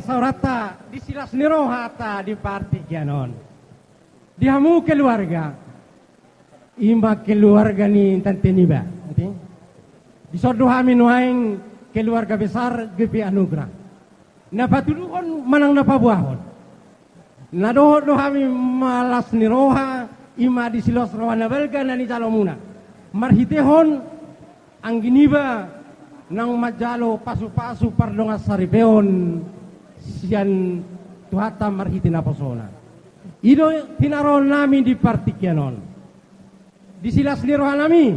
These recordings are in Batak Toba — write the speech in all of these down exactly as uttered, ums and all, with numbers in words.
sauranta di silas ni rohanta di partingkian on. Di hamu keluarga, ima keluarga ni tante niba. Dison do hami nuaeng keluarga besar G P Anugrah. Na patuduhon manang na paboahon. Na dohot do hami ma las ni roha, ima di silas roha na balga na nijalo muna. Marhitehon anggi niba naung manjalo pasu-pasu pardongan saripeon sian Tuhanta marhite naposona. I do tinarohon nami di partingkian on. Di silas ni roha nami,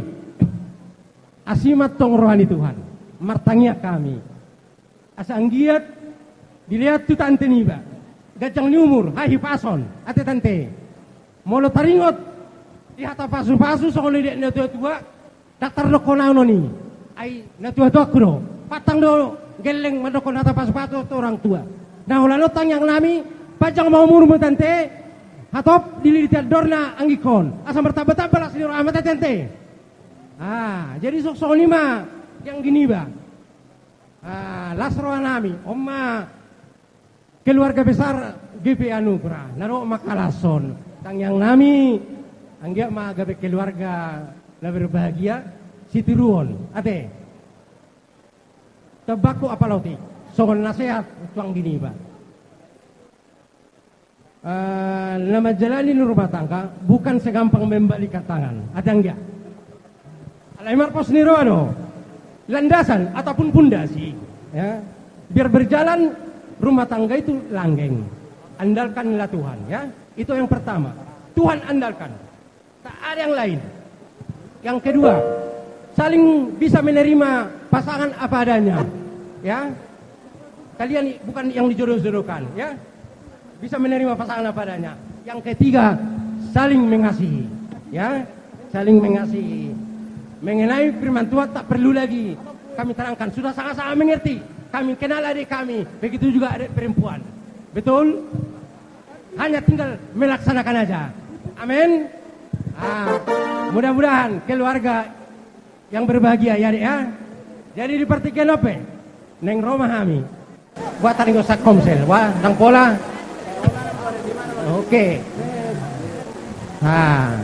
asi ma tong roha ni Tuhan. Martangiang hami. Asa anggiat dilehon tu tante niba ganjang ni umur, hahipason, ate tante. Molo taringot di hata pasu-pasu songon i di na tua-tua, ndang tardokkon au on i. Ai na tua-tuaku do. Pantang do gelleng mandokkon hata pasu-pasu tu orang tua. Na holan on tangiang nami, panjang ma umurmu tante, hatop dililiti andorna anggingkon. Asa martamba-tamba las ni roha ma tante. Ah, jadi songon i ma di anggi niba. Ah, las roha nami, on ma keluarga besar G P Anugrah, na dohot mangkalashon. Tangiang nami, anggiat ma gabe keluarga na berbahagia, sitiruon, ate. Tobangku apala otik, songon nasehat tu anggi niba. Eh, na manjalani rumah tangga bukan segampang membalikkan tangan. Ate anggia. Alai marpos ni roha do landasan ataupun pondasi, ya. Biar berjalan rumah tangga itu langgeng. Andalkanlah Tuhan, ya. Itu yang pertama. Tuhan andalkan. Tak ada yang lain. Yang kedua, saling bisa menerima pasangan apa adanya. Ya. Kalian bukan yang dijodoh-jodohkan, ya. Bisa menerima pasangan apa adanya. Yang ketiga, saling mengasihi. Ya, saling mengasihi. Mengenai firman Tuhan tak perlu lagi kami terangkan. Sudah sangat-sangat mengerti. Kami kenal adik kami. Begitu juga adik perempuan. Betul? Hanya tinggal melaksanakan aja. Amin. Ah, mudah-mudahan keluarga yang berbahagia ya, Dek, ya. Jadi di partingkian on pe naeng ro ma hami. Buat tadi nggak usah komsel, wah, ndang pola. Oke. Nah.